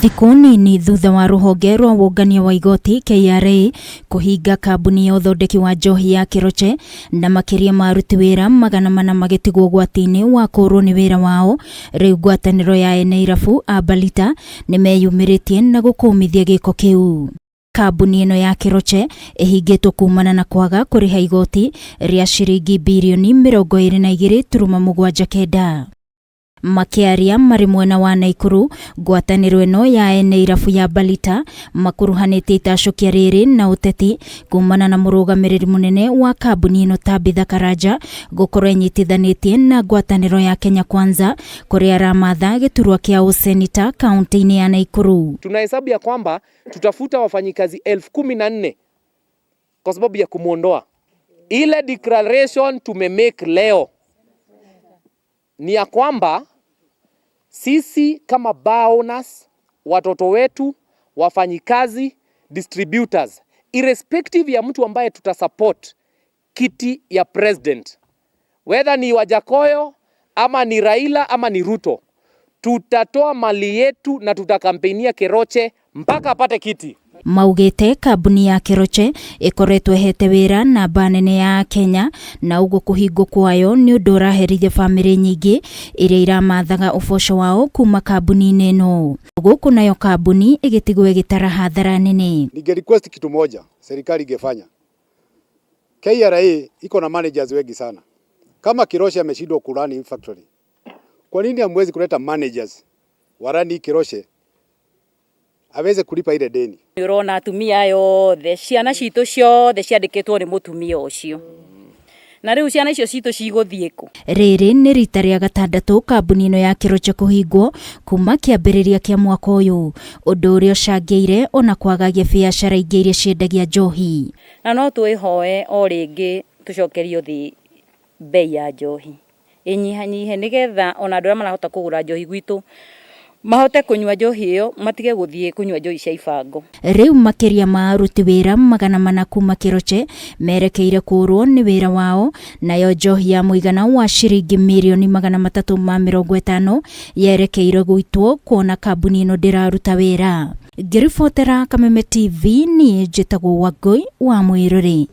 Thikũ nini thutha wa rũhonge rwa wũngania wa igoti KRA kũhinga kambuni ya ũthondeki wa njohi ya Keroche na makĩria ma aruti wĩra 400 magĩtigwo ũgwati-inĩ wa kũũrwo nĩ wĩra wao, rĩu ngwatanĩro ya ene irabu a Balita nĩmeyumĩrĩtie na gũkũmithia gĩko kĩu. Kambuni ĩno ya Keroche ĩhingĩtwo kumana na kwaga kũrĩha igoti rĩa ciringi birioni 22.79. Makĩaria marĩ mwena wa Naikuru, ngwatanĩro ĩno ya ene irabu ya Balita makuruhanĩtie itacũkia rĩrĩ na ũteti kumana na mũrũgamĩrĩri mũnene wa kambuni ĩno Tabitha Karanja gũkorwo ĩnyitithanĩtie na ngwatanĩro ya Kenya Kwanza kũrĩa aramatha gĩturwa kĩa ũsenita kaunti-inĩ ya Naikuru. Tunahesabu ya kwamba tutafuta wafanyikazi 14,000 kwa sababu ya kumwondoa. Ile declaration tumemake leo ni ya kwamba sisi kama bar owners, watoto wetu, wafanyikazi, distributors, irrespective ya mtu ambaye tutasupport kiti ya president, whether ni Wajackoyah ama ni Raila ama ni Ruto, tutatoa mali yetu na tutakampenia Keroche mpaka apate kiti. Maugĩte kambuni ya Keroche ĩkoretwo ĩhete wĩra namba nene ya Kenya na ũguo kũhingwo kwayo nĩ ũndũ ũraherithia bamĩrĩ nyingĩ iria iramathaga ũboco wao kuma kambuni-inĩ ĩno. Gũkũ nayo kambuni ĩgĩtigwo ĩgĩtara hathara nene. Ninge request kitu moja serikali ingefanya. KRA iko na managers wengi sana. Kama Keroche ameshindwa kurun hii factory, kwa nini hamwezi kuleta managers warun Keroche aweze kulipa ile deni? Ũrona atumia aya othe, ciana citũ ciothe ciandĩkĩtwo nĩ mũtumia ũcio, na rĩu ciana icio citũ cigũthiĩ kũ? Rĩrĩ nĩ rita rĩa gatandatũ kambuni ĩno ya Keroche kũhingwo kuma kĩambĩrĩria kĩa mwaka ũyũ, ũndũ ũrĩa ũcangĩire ona kwagagia biacara ingĩ iria ciendagia njohi. Na no twĩhoe o rĩngĩ tũcokerio thĩ bei ya njohi ĩnyihanyihe, nĩgetha ona andũ arĩa marahota kũgũra njohi gwitũ mahote kũnyua njohi ĩyo, matige gũthiĩ kũnyua njohi cia ibango. Rĩu makĩria ma aruti wĩra 400 kuma Keroche merekeire kũũrwo nĩ wĩra wao, nayo njohi ya mũigana wa ciringi mirioni 350 yerekeire gũitwo kuona kambuni ĩno ndĩraruta wĩra. Ngĩribotera Kameme TV, niĩ njĩtagwo Wangũi wa Mwĩrũrĩ.